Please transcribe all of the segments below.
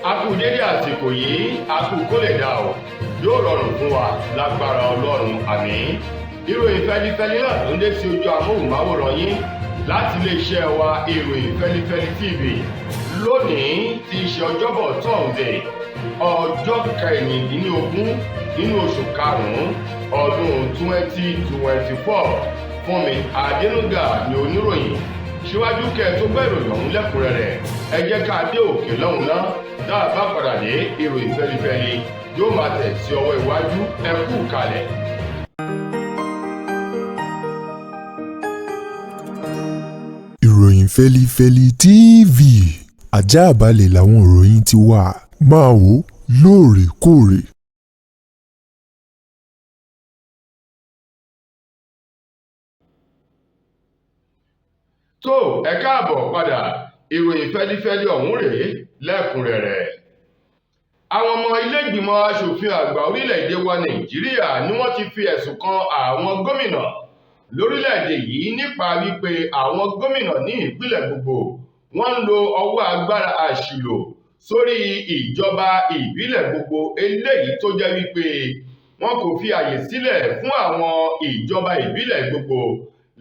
A kú dédé àsìkò yìí, a kú kó lè dà o, yóò rọrùn fún wa lágbára Ọlọ́run, àmín. Ìròyìn fẹlifẹli náà ló ń dé sí ojú amóhùnmáwòrán yín láti iléeṣẹ́ wa, Ìròyìn Fẹlifẹli TV. Lónìí tí í ṣe Ọjọ́bọ̀ Tọ́ọ̀dẹ̀, ọjọ́ 16 nínú oṣù karùn-ún ọdún 2024. Fúnmi Adénúgà ni oníròyìn. Síwájú kẹ́ ẹ tó gbọ́ ìròyìn ọ̀hún lẹ́kùnrẹ́rẹ́, ẹ jẹ́ ká dé òkè lọ́hùn náà. Tá a bá padà dé, Ìròyìn Fẹlifẹli yóò máa tẹ̀ sí ọwọ́ iwájú. Ẹ kú kalẹ̀. Ìròyìn Fẹlifẹli TV, ajáàbalẹ̀ làwọn ìròyìn ti wà, máa wò lóòrèkóòrè. Tó, ẹ káàbọ̀ padà. Ìròyìn fẹlifẹli ọ̀hún rèé lẹ́kùnrẹ́rẹ́. Àwọn ọmọ ilé-ìgbìmọ̀ aṣòfin àgbà orílẹ̀-èdè wa Nàìjíríà ni wọ́n ti fi ẹ̀sùn kan àwọn gómìnà lórílẹ̀-èdè yìí nípa wípé àwọn gómìnà ní ìpínlẹ̀ gbogbo wọ́n ń lo ọwọ́ agbára àṣìlò sórí ìjọba ìbílẹ̀ gbogbo, eléyìí tó jẹ́ wípé wọn kò fi àyè sílẹ̀ fún àwọn ìjọba ìbílẹ̀ gbogbo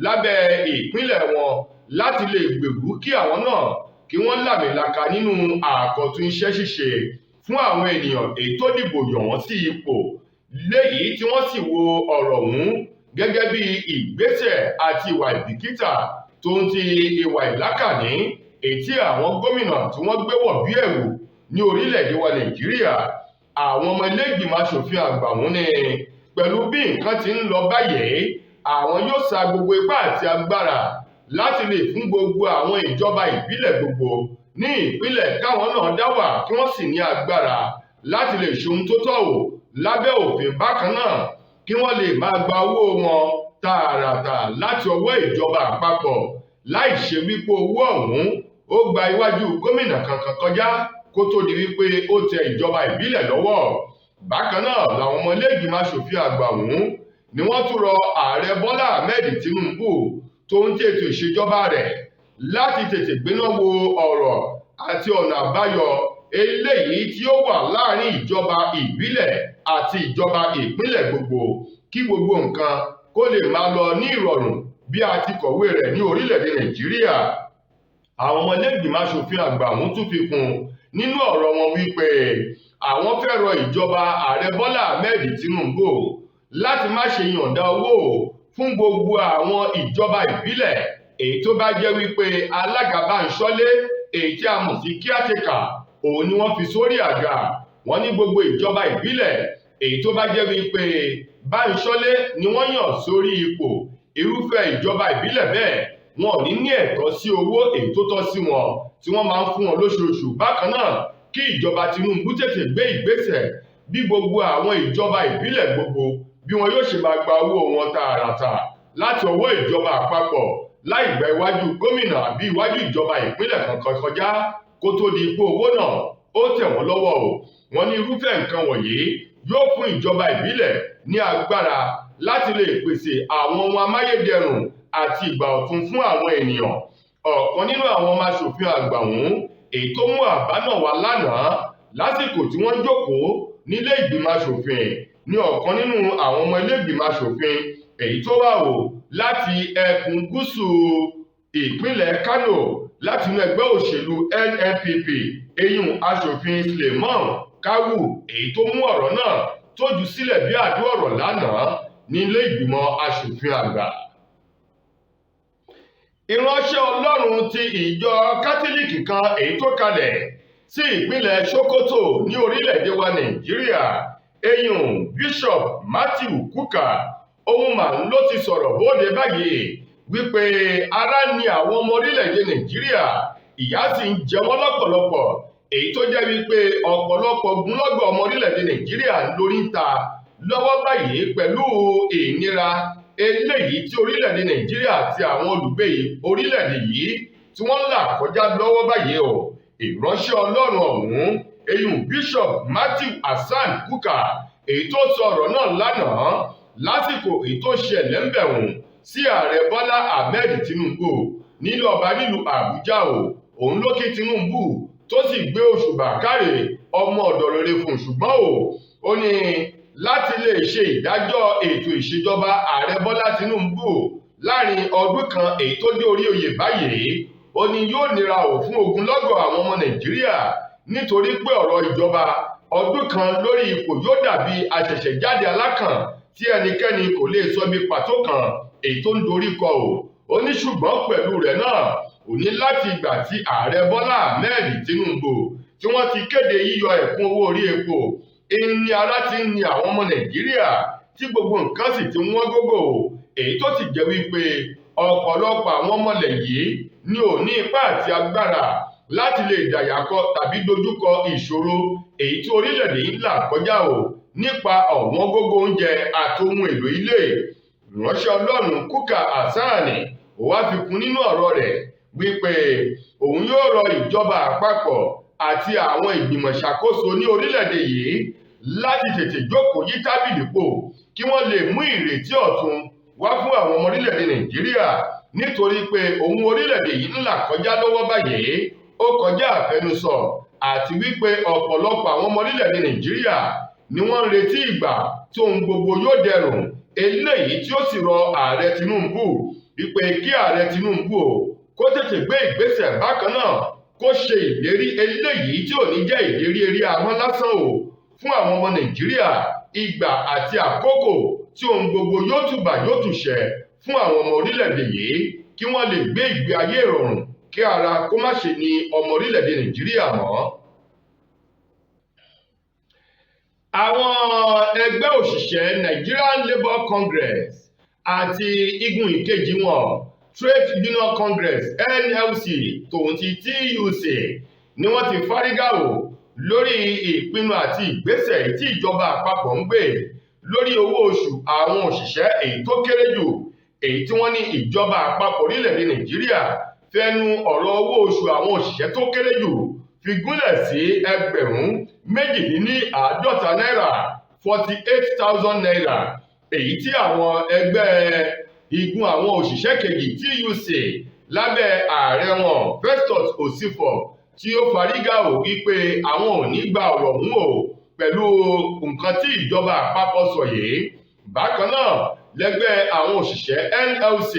lábẹ́ ìpínlẹ̀ wọn láti lè gbèrú kí àwọn náà kí wọ́n làmìlaka nínú àkọ́tún iṣẹ́ ṣíṣe fún àwọn ènìyàn èyí tó dìbò yàn wọ́n sí ipò, léyìí tí wọ́n sì wo ọ̀rọ̀ ọ̀hún gẹ́gẹ́ bí ìgbésẹ̀ àti ìwà ìbìkítà tó ń ti ìwà ìlákàní èyí tí àwọn gómìnà tí wọ́n gbé wọ̀ bí ẹ̀wù ní orílẹ̀-èdè wa Nàìjíríà. Àwọn ọmọ ilé ìgbìmọ̀ aṣòfin àgbà ọ̀hún ni pẹ̀lú bí nǹkan ti ń lọ báyìí, àwọn yóò sa gbogbo ipá àti agbára láti lè fún gbogbo àwọn ìjọba ìbílẹ̀ gbogbo ní ìpínlẹ̀ káwọn náà dá wà, kí wọ́n sì ní agbára láti lè ṣe ohun tó tọ́ ò lábẹ́ òfin. Bákan náà, kí wọ́n lè máa gba owó wọn tààràtà láti ọwọ́ ìjọba àpapọ̀ láì ṣe wípé owó ọ̀hún ó gba iwájú gómìnà kankan kọjá kó tó di wípé ó tẹ ìjọba ìbílẹ̀ lọ́wọ́. Bákan náà làwọn ọmọ ilé ìgbìmọ̀ aṣòfin àgbà ọ̀hún ni wọ́n tún rọ Ààrẹ Bọ́lá Ahmed Tinubu tó ń tètò ìṣèjọba rẹ̀ láti tètè gbéná wo ọ̀rọ̀ àti ọ̀nà àbáyọ eléyìí tí ó wà láàrin ìjọba ìbílẹ̀ àti ìjọba ìpínlẹ̀ gbogbo, kí gbogbo nǹkan kó lè máa lọ ní ìrọ̀rùn bí a ti kọ̀wé rẹ̀ ní orílẹ̀-èdè Nàìjíríà. Àwọn ọmọ ilé ìgbìmọ̀ aṣòfin àgbà ọ̀hún tún fi kún nínú ọ̀rọ̀ wọn wípé àwọn fẹ́ rọ ìjọba Ààrẹ Bọ́lá Ahmed Tinubu láti má ṣe yọ̀ǹda owó fún gbogbo àwọn ìjọba ìbílẹ̀ èyí tó bá jẹ́ wípé alága Báńṣọ́lé, èyí tí a mọ̀ sí caretaker, òun ni wọ́n fi sórí àga. Wọ́n ní gbogbo ìjọba ìbílẹ̀ èyí tó bá jẹ́ wípé Báńṣọ́lé ni wọ́n yàn sórí ipò, irúfẹ́ ìjọba ìbílẹ̀ bẹ́ẹ̀ wọn ò ní ní ẹ̀tọ́ sí owó èyí tó tọ́ sí wọn tí wọ́n máa ń fún wọn lóṣooṣù. Bákan náà, kí ìjọba Tinubu tètè gbé ìgbésẹ̀ bí gbogbo àwọn ìjọba ìbílẹ̀ gbogbo bí wọn yóò ṣe máa gba owó wọn tààràtà láti ọwọ́ ìjọba àpapọ̀ láì gba iwájú gómìnà àbí iwájú ìjọba ìpínlẹ̀ kankan kọjá kó tó di ipò owó náà ó tẹ̀ wọ́n lọ́wọ́ o. Wọ́n ní irúfẹ́ nǹkan wọ̀nyí yóò fún ìjọba ìbílẹ̀ ní agbára láti lè pèsè àwọn ohun amáyédẹrùn àti ìgbà ọ̀tun fún àwọn ènìyàn. Ọ̀kan nínú àwọn ọmọ aṣòfin àgbà ọ̀hún èyí tó mú àbá náà wá lánàá lásìkò tí wọ́n jókòó nílé ìgbìmọ̀ aṣòfin ní ọ̀kan nínú àwọn ọmọ ilé ìgbìmọ̀ aṣòfin èyí tó wà wò láti ẹkùn gúúsù ìpínlẹ̀ Kano láti inú ẹgbẹ́ òṣèlú NNPP, eyín aṣòfin Suleiman Kawu, èyí tó mú ọ̀rọ̀ náà tó jù sílẹ̀ bí àdó ọ̀rọ̀ lánàá nílé ìgbìmọ̀ aṣòfin àgbà. Ìránṣẹ́ Ọlọ́run ti ìjọ Kátólíìkì kan èyí tó kalẹ̀ sí ìpínlẹ̀ Sokoto ní orílẹ̀-èdè wa Nàìjíríà, eyín Bishop Matthew Kuka, ohun mà ló ti sọ̀rọ̀ bóde báyìí wípé ara ni àwọn ọmọ orílẹ̀-èdè Nàìjíríà, ìyà sì ń jẹ wọ́n lọ́pọ̀lọpọ̀, èyí tó jẹ́ wípé ọ̀pọ̀lọpọ̀ ogunlọ́gọ̀ ọmọ orílẹ̀-èdè Nàìjíríà lórí ń ta lọ́wọ́ báyìí pẹ̀lú ìnira eléyìí tí orílẹ̀-èdè Nàìjíríà àti àwọn olùgbé orílẹ̀-èdè yìí tí wọ́n ń là kọjá lọ́wọ́ báyìí o. Ìránṣẹ́ Ọlọ́run ọ̀hún, eyín Bishop Matthew Hassan Kuka, èyí tó sọ ọ̀rọ̀ náà lánàá lásìkò èyí tó ṣẹlẹ̀ ń bẹ̀wọ̀n sí Ààrẹ Bọ́lá Ahmed Tinubu nílùú ọba nílùú Àbújá o. Òun ló kí Tinubu tó sì gbé òṣùbà káre ọmọ ọ̀dọ̀ rere fún, ṣùgbọ́n o, ó ní láti lè ṣe ìdájọ́ ètò ìṣèjọba ààrẹ Bọ́lá Tinubu láàrin ọdún kan èyí tó dé orí oyè báyìí, ó ní yóò nira ò fún ogunlọ́gọ̀ àwọn ọmọ Nàìjíríà, nítorí pé ọ̀rọ̀ ìjọba ọdún kan lórí ipò yóò dàbí àṣẹ̀ṣẹ̀jáde alákàn tí ẹnikẹ́ni kò lè sọ bí pàtó kan èyí tó ń dorí kọ o. Ó ní ṣùgbọ́n pẹ̀lú rẹ̀ náà, ó ní láti ìgbà tí ààrẹ Bọ́lá Ahmed Tinubu tí wọ́n ti kéde yíyọ ẹ̀kún owó orí epo, ìní ara ti ń ni àwọn ọmọ Nàìjíríà tí gbogbo nǹkan sì ti wọ́n gógó, èyí tó sì jẹ́ wípé ọ̀pọ̀lọpọ̀ àwọn ọmọlẹ̀ yìí ni ò ní ipá àti agbára láti lè dàyàkọ tàbí dojúkọ ìṣòro èyí tí orílẹ̀-èdè yìí ń là kọjá o nípa ọ̀wọ́n gógó oúnjẹ àti ohun èlò ilé. Ìránṣẹ́ Ọlọ́run Kúkà Hassani ó wá fi kún nínú ọ̀rọ̀ rẹ̀ wípé òun yóò rọ ìjọba àpapọ̀ àti àwọn ìgbìmọ̀ ṣàkóso ní orílẹ̀-èdè yìí láti tètè jókòó yí tábìlì pò kí wọ́n lè mú ìrètí ọ̀tun wá fún àwọn ọmọ orílẹ̀-èdè Nàìjíríà, nítorí pé ohun orílẹ̀-èdè yìí ń là kọjá lọ́wọ́ báyìí ó kọjá àfẹnusọ, àti wípé ọ̀pọ̀lọpọ̀ àwọn ọmọ orílẹ̀-èdè Nàìjíríà ni wọ́n ń retí ìgbà tí ohun gbogbo yóò dẹrùn, eléyìí tí ó sì rọ ààrẹ Tinubu wípé kí ààrẹ Tinubu o kó tètè gbé ìgbésẹ̀ bákan náà, kó ṣe ìlérí eléyìí tí ò ní jẹ́ ìlérí eré ahọ́n lásán o fún àwọn ọmọ Nàìjíríà, ìgbà àti àkókò tí ohun gbogbo yóò tùbà yóò tùṣẹ fún àwọn ọmọ orílẹ̀-èdè yìí kí wọ́n lè gbé ìgbé ayé ìrọ̀rùn, kí ara kó má ṣe ní ọmọ orílẹ̀-èdè Nàìjíríà mọ́. Àwọn ẹgbẹ́ òṣìṣẹ́ Nigerian Labour Congress àti igun ìkejì wọn Trade Union Congress NLC tòun ti TUC ni wọ́n ti fárígá o lórí ìpinnu àti ìgbésẹ̀ tí ìjọba àpapọ̀ ń gbé lórí owó oṣù àwọn òṣìṣẹ́ èyí tó kéré jù, èyí tí wọ́n ní ìjọba àpapọ̀ orílẹ̀-èdè Nàìjíríà fẹnu ọ̀rọ̀ owó oṣù àwọn òṣìṣẹ́ tó kéré jù fi gúnlẹ̀ sí 2,285 náírà 48,000 naira, èyí tí àwọn ẹgbẹ́ igun àwọn òṣìṣẹ́ kejì TUC lábẹ́ ààrẹ wọn Festus Osifo tí ó fárígá ò wípé àwọn ò ní gba ọ̀rọ̀ ọ̀hún o pẹ̀lú nǹkan tí ìjọba àpapọ̀ sọ yìí. Bákan náà lẹ́gbẹ́ àwọn òṣìṣẹ́ NLC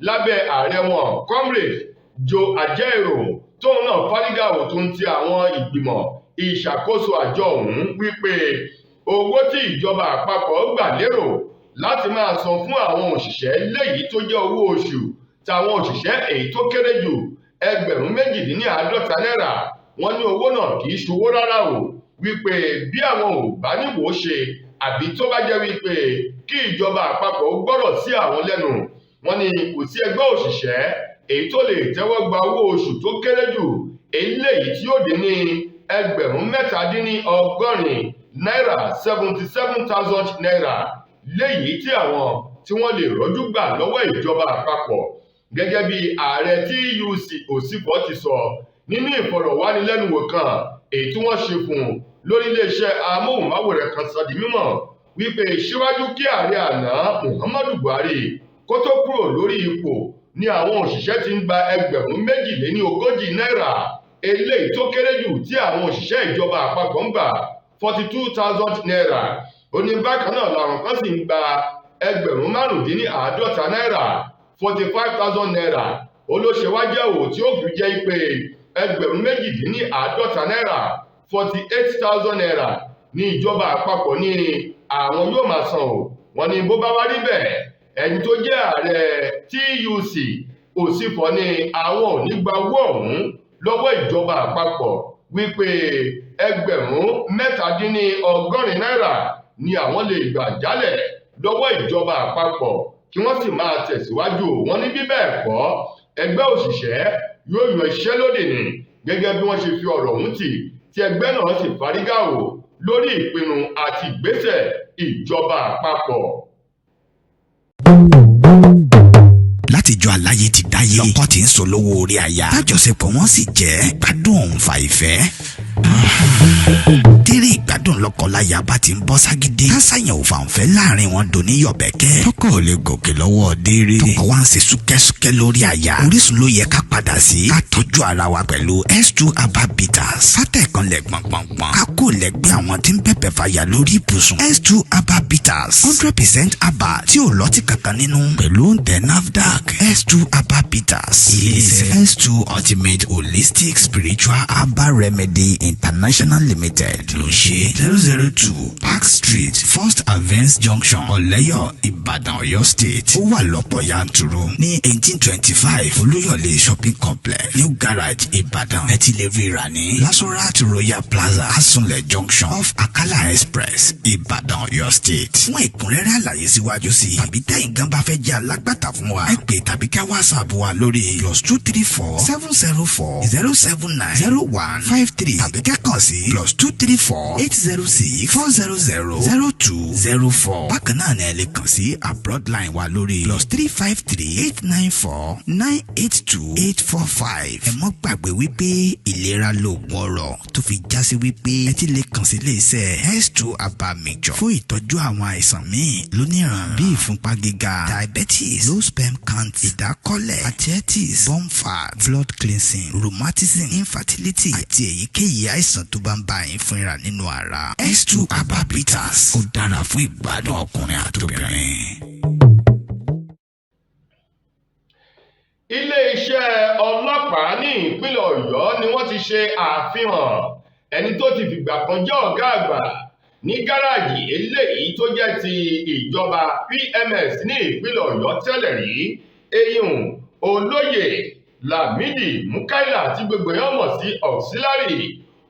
lábẹ́ ààrẹ wọn Comrade Joe Ajaero tóun náà fárígá ò tó ń ti àwọn ìgbìmọ̀ ìṣàkóso àjọ ọ̀hún wípé owó tí ìjọba àpapọ̀ gbà lérò láti máa san fún àwọn òṣìṣẹ́ léyìí tó jẹ́ owó oṣù tàwọn òṣìṣẹ́ èyí tó kéré jù 2,285 náírà, wọ́n ní owó náà kì í ṣòwò rárá o, wípé bí àwọn ò bá níwò ṣe àbí tó bá jẹ́ wípé kí ìjọba àpapọ̀ gbọ́rọ̀ sí àwọn lẹ́nu, wọ́n ní kò sí ẹgbẹ́ òṣìṣẹ́ èyí tó lè tẹ́wọ́ gba owó oṣù tó kéré jù eléyìí tí yóò dín ní 7,087 náírà 77,000 naira léyìí tí àwọn tí wọ́n lè rọ́jú gbà lọ́wọ́ ìjọba àpapọ̀. Gẹ́gẹ́ bí ààrẹ TUC Osifo ti sọ nínú ìfọ̀rọ̀wánilẹ́nuwò kan èyí tí wọ́n ṣe fún un lórí iléeṣẹ́ amóhùnmáwòrán kan, sọ di mímọ̀ wípé síwájú kí ààrẹ àná Muhammadu Buhari kó tó kúrò lórí ipò ni àwọn òṣìṣẹ́ ti ń gba 2,042 náírà eléyìí tó kéré jù tí àwọn òṣìṣẹ́ ìjọba àpapọ̀ ń gbà 42,000 naira. Ó ní bákan náà làwọn kan sì ń gba 55,000 náírà 45,000 naira. Ó ló ṣe wá jẹ́ òwò tí ó fi jẹ́ pé 2,285 náírà 48,000 naira ní ìjọba àpapọ̀ ní àwọn yóò máa san o. Wọ́n ní bó bá wá rí bẹ́ẹ̀, ẹni tó jẹ́ ààrẹ TUC Osifo ní àwọn ò ní gba owó ọ̀hún lọ́wọ́ ìjọba àpapọ̀, wípé 7,087 náírà ni àwọn lè gbà jálẹ̀ lọ́wọ́ ìjọba àpapọ̀ kí wọ́n sì máa tẹ̀síwájú. Wọ́n ní bí bẹ́ẹ̀ kọ́, ẹgbẹ́ òṣìṣẹ́ yóò yan iṣẹ́ lódì ní, gẹ́gẹ́ bí wọ́n ṣe fi ọ̀rọ̀ ọ̀hún tì tí ẹgbẹ́ náà sì fárígá o lórí ìpinnu àti ìgbésẹ̀ ìjọba àpapọ̀. Látijọ́ aláyé ti dáyé, lọ́kọ́ tí ń sọ lówó orí aya, tájọṣepọ̀ wọn sì jẹ́ gbádùn òǹfà ìfẹ́. Tẹ́rẹ̀ ìgbádùn lọ́kọláya bá ti ń bọ́ ságídé. Kásàyàn ò fàǹfẹ́ láàrin wọn dòní yọ̀bẹ̀kẹ́. Tọkọ ò lè gòkè lọ́wọ́ déré. Tọkọ wa ń ṣe súkẹ́súkẹ́ lórí àyà. Orísun ló yẹ ká padà sí. Ká tọ́jú ara wa pẹ̀lú S2 Herbal Bitters. Sátẹ̀kanlẹ̀ gbọ̀ngbọ̀ngbọ̀n. Ká kò lẹ́gbẹ́ àwọn tí ń bẹ̀bẹ̀ fàyà lórí ibùsùn. S2 Herbal Bitters, 100% herbal tí ò lọ́tí kankan nínú. Pẹ̀lú òǹtẹ̀ NAFDAC, S2 Herbal Bitters. Ilé-iṣẹ́ S2 Ultimate Holistic Spiritual Herbal Remedy International Limited ló ń ṣe. 002 Park Street, First Avance Junction, Ọ̀lẹ́yọ̀, Ìbàdàn, Ọ̀yọ́ State. Ó wà lọ́pọ̀ yanturu ní 1825 Olúyọ̀lé Shopping Complex, New Garage, Ìbàdàn. Ẹ ti lè rí rà ní Lasorat Royal Plaza, Asunlẹ̀ Junction, off Akala Express, Ìbàdàn, Ọ̀yọ́ State. Fún ẹ̀kúnrẹ́rẹ́ àlàyé síwájú sí i tàbí tẹ́yin gan bá fẹ́ jẹ́ alágbàtà fún wa, ẹ pè tàbí ká WhatsApp wa lórí +234 704 079 0153 tàbí ká kàn sí +234 806 400 0204. Bákan náà ni ẹ lè kàn sí abroad line wa lórí +353 894 982 845. Ẹ mọ́ gbàgbé wípé ìlera lóògùn ọrọ̀, tó fi já sí wípé ẹ ti lè kàn sí iléeṣẹ́ S2 Herbal Mixture fún ìtọ́jú àwọn àìsàn míì lóníran bíi ìfúnpá gíga, diabetes, low sperm count, ìdákọ́lẹ̀, arthritis, bone fat, blood cleansing, rheumatism, infertility àti èyíkéyìí àìsàn tó bá ń bá yín fínra nínú ara. S2 Herbal Bitters, ó dára fún ìgbádùn ọkùnrin àtobìnrin. Iléeṣẹ́ ọlọ́pàá ní ìpínlẹ̀ Ọ̀yọ́ ni wọ́n ti ṣe àfihàn ẹni tó ti fìgbà kan jẹ́ ọ̀gá àgbà ní gáràjì eléyìí tó jẹ́ ti ìjọba PMS ní ìpínlẹ̀ Ọ̀yọ́ tẹ́lẹ̀ rí, eyín Olóyè Lamidi Mukaila tí gbogbo èèyàn mọ̀ sí Auxiliary.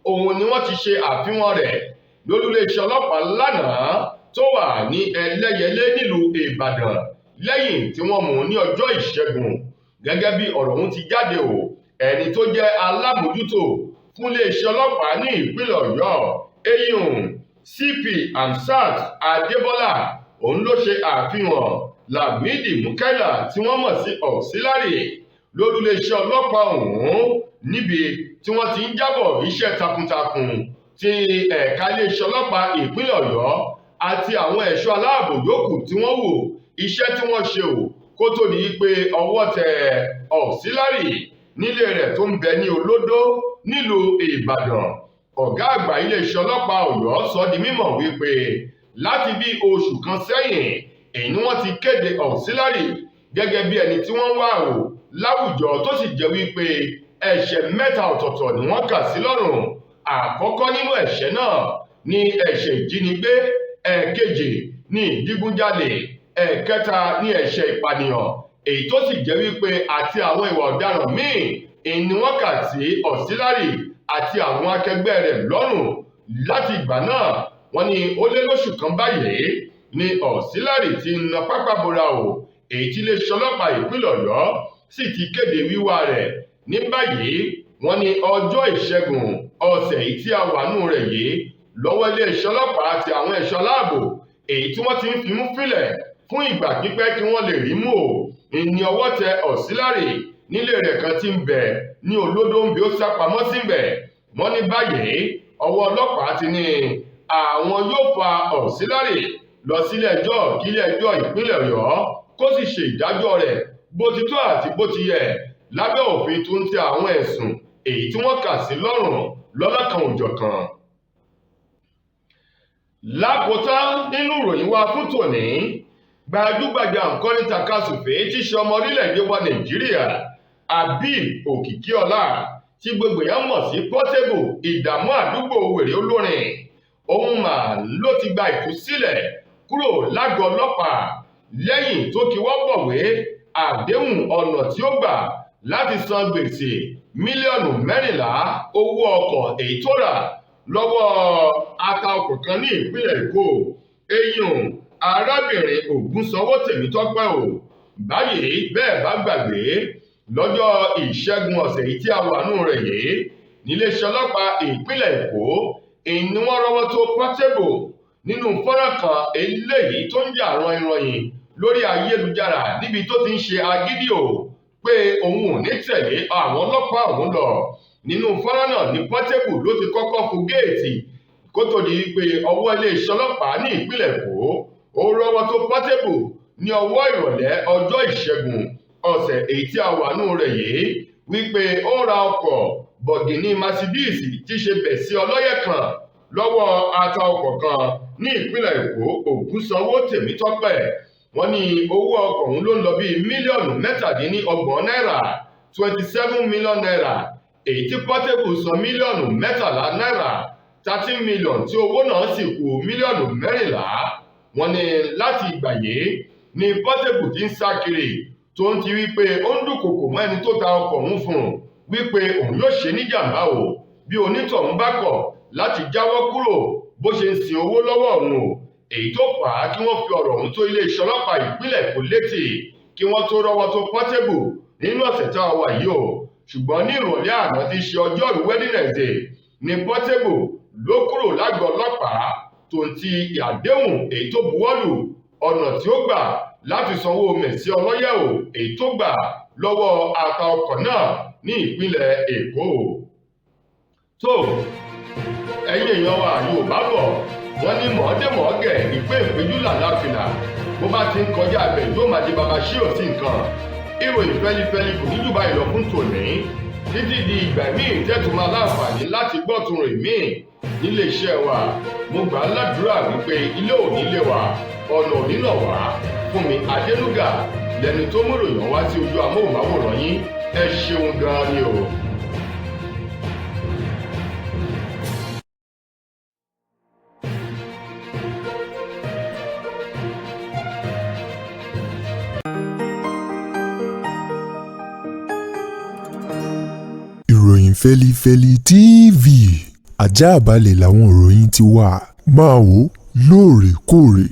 Òun ni wọ́n ti ṣe àfihàn rẹ̀ lólúléeṣẹ́ ọlọ́pàá lánàá tó wà ní Ẹlẹ́yẹlé nílùú Ìbàdàn lẹ́yìn tí wọ́n mú un ní ọjọ́ Ìṣẹ́gun. Gẹ́gẹ́ bí ọ̀rọ̀ ọ̀hún ti jáde o, ẹni tó jẹ́ alábòójútó fún iléeṣẹ́ ọlọ́pàá ní ìpínlẹ̀ Ọ̀yọ́, eyín CP Hamsat Adébọ́lá, òun ló ṣe àfihàn Lamidi Mukaila tí wọ́n mọ̀ sí Auxiliary lólúléeṣẹ́ ọlọ́pàá ọ̀hún níbi tí wọ́n ti ń jábọ̀ iṣẹ́ takuntakun tí ẹ̀ka iléeṣẹ́ ọlọ́pàá ìpínlẹ̀ Ọ̀yọ́ àti àwọn ẹ̀ṣọ́ aláàbò yòókù tí wọ́n wò iṣẹ́ tí wọ́n ṣe o, kó tó di pé ọwọ́ tẹ Auxiliary nílé rẹ̀ tó ń bẹ ní Olódó nílùú Ìbàdàn. Ọ̀gá àgbà iléeṣẹ́ ọlọ́pàá Ọ̀yọ́ sọ di mímọ̀ wípé láti bí oṣù kan sẹ́yìn èyí ni wọ́n ti kéde Auxiliary gẹ́gẹ́ bí ẹni tí wọ́n ń wá o láwùjọ, tó sì jẹ́ wípé ẹ̀ṣẹ̀ mẹ́ta ọ̀tọ̀ọ̀tọ̀ ni wọ́n kà sí lọ́rùn. Àkọ́kọ́ nínú ẹ̀ṣẹ̀ náà ni ẹ̀ṣẹ̀ ìjínigbé, ẹ̀ẹ̀kejì ni ìdígunjalè, ẹ̀ẹ̀kẹta ni ẹ̀ṣẹ̀ ìpànìyàn, èyí tó sì jẹ́ wípé àti àwọn ìwà ọ̀daràn míì ni wọ́n kà sí Auxiliary àti àwọn akẹgbẹ́ rẹ̀ lọ́rùn. Láti ìgbà náà, wọ́n ní ó lé lóṣù kan báyìí ni Auxiliary ti na pápá bora o, èyí tí iléeṣẹ́ ọlọ́pàá ìpínlẹ̀ Ọ̀yọ́ sì ti kéde wíwá rẹ̀. Ní báyìí, wọ́n ní ọjọ́ Ìṣẹ́gun ọ̀sẹ̀ yìí tí a wà nù rẹ̀ yìí lọ́wọ́ iléeṣẹ́ ọlọ́pàá àti àwọn ẹ̀ṣọ́ aláàbò èyí tí wọ́n ti ń fimú fílẹ̀ fún ìgbà pípẹ́ kí wọ́n lè rí mú o ní ọwọ́ tẹ Auxiliary nílé rẹ̀ kan tí ń bẹ ní Olódó ń bí ó sá pamọ́ sí bẹ̀. Wọ́n ní báyìí ọwọ́ ọlọ́pàá ti ní àwọn yóò fa Auxiliary lọ sílé ẹjọ́ kílé ẹjọ́ ìpínlẹ̀ Ọ̀yọ́ kó sì ṣe ìdájọ́ rẹ̀ bó ti tó àti bó ti yẹ lábẹ́ òfin tó ń tẹ àwọn ẹ̀sùn èyí tí wọ́n kà sí lọ́rùn lọ́lọ́kan òjọ̀kan. Lákòótán nínú ìròyìn wa fún tòní, gbajúgbajà nkọ́ni takasùfé tí ṣe ọmọ orílẹ̀-èdè wa Nàìjíríà Habib Òkìkíọlá tí gbogbo èèyàn mọ̀ sí Portable, ìdààmú àdúgbò wèrè olórin, òun mà ló ti gba ìtúsílẹ̀ kúrò lágọ̀ọ́ ọlọ́pàá lẹ́yìn tó kíwọ́ bọ̀wé àdéhùn ọ̀nà tí ó gbà láti san gbèsè 14 mílíọ̀nù owó ọkọ̀ èyí tó rà lọ́wọ́ ata ọkọ̀ kan ní ìpínlẹ̀ Èkó, eyín arábìnrin Ògúnsanwó Tèmítọ́pẹ́ o. Báyìí, bẹ́ẹ̀ bá gbàgbé, lọ́jọ́ Ìṣẹ́gun ọ̀sẹ̀ yìí tí a wà nù rẹ̀ yìí níléeṣẹ́ ọlọ́pàá ìpínlẹ̀ Èkó ìní wọ́n rọ́wọ́ tó Portable nínú fọ́nrán kan eléyìí tó ń jà ranyìnranyìn lórí ayélujára níbi tó ti ń ṣe agídí o pé òun ò ní tẹ̀lé àwọn ọlọ́pàá òun lọ. Nínú fọ́nrán náà ní Portable ló ti kọ́kọ́ fo géètì kó tó di pé ọwọ́ iléeṣẹ́ ọlọ́pàá ní ìpínlẹ̀ Èkó ó rọ́wọ́ tó Portable ní ọwọ́ ìrọ̀lẹ́ ọjọ́ Ìṣẹ́gun ọ̀sẹ̀ èyí tí a wà nù rẹ̀ yìí, wípé ó ra ọkọ̀ bọ̀gìnì Mercedes tí ṣe bẹ̀ sí ọlọ́yẹ̀ kan lọ́wọ́ ata ọkọ̀ kan ní ìpínlẹ̀ Èkó, Ògúnsanwó Tèmítọ́pẹ́. Wọ́n ní owó ọkọ̀ ọ̀hún ló ń lọ bíi mílíọ̀nù 27 náírà, ₦27 million, èyí tí Portable san mílíọ̀nù 13 náírà, 13 million, tí owó náà sì kù mílíọ̀nù 14. Wọ́n ní láti ìgbà yìí ni Portable ti ń sá kiri, tó ń ti wípé ó ń dúnkokò mọ́ ẹni tó ta ọkọ̀ ọ̀hún fún un wípé òun yóò ṣe níjàmbá o bí onítọ̀hún bá kọ̀ láti jáwọ́ kúrò bó ṣe ń sin owó lọ́wọ́ òun o, èyí tó fà á kí wọ́n fi ọ̀rọ̀ ọ̀hún tó iléeṣẹ́ ọlọ́pàá ìpínlẹ̀ Èkó létí kí wọ́n tó rọ́wọ́ tó Portable nínú ọ̀sẹ̀ tá a wà yìí o. Ṣùgbọ́n ní ìrọ̀lẹ́ àná tí í ṣe ọjọ́rú Wednesday ní Portable ló kúrò lágọ̀ọ́ ọlọ́pàá tó ń ti àdéhùn èyí tó buwọ́lù ọ̀nà tí ó gbà láti sanwó mẹ̀sí ọlọ́yẹ̀ o èyí tó gbà lọ́wọ́ ata ọkọ̀ náà ní ìpínlẹ̀ Èkó. Tó ẹ̀yin èèyàn wa, Yorùbá bọ̀ wọ́n ní mọ̀ọ́dé-mọ̀ọ́gẹ̀ ìpé ìpéjú làlàfìlà, bó bá ti ń kọjá abẹ yóò máa di baba ṣí ò sí nǹkan. Ìròyìn fẹ́lifẹ́li kò ní jù báyìí lọ fún tòní, títí di ìgbà míì tẹ́tù máa láǹfààní láti gbọ́ tún rìn míì nílé iṣẹ́ wa. Mo gbà á ládùúrà wípé ilé ò ní lé wa, ọ̀nà ò ní nà wá. Fúnmi Adénúgà lẹni tó mú ìròyìn wá sí ojú amóhùnmáwòrán yín. Ẹ ṣeun gan-an ni o. Ìròyìn Fẹ́lifẹ́li TV, ajáàbalẹ̀ làwọn ìròyìn ti wà. Máa wò lóòrèkóòrè.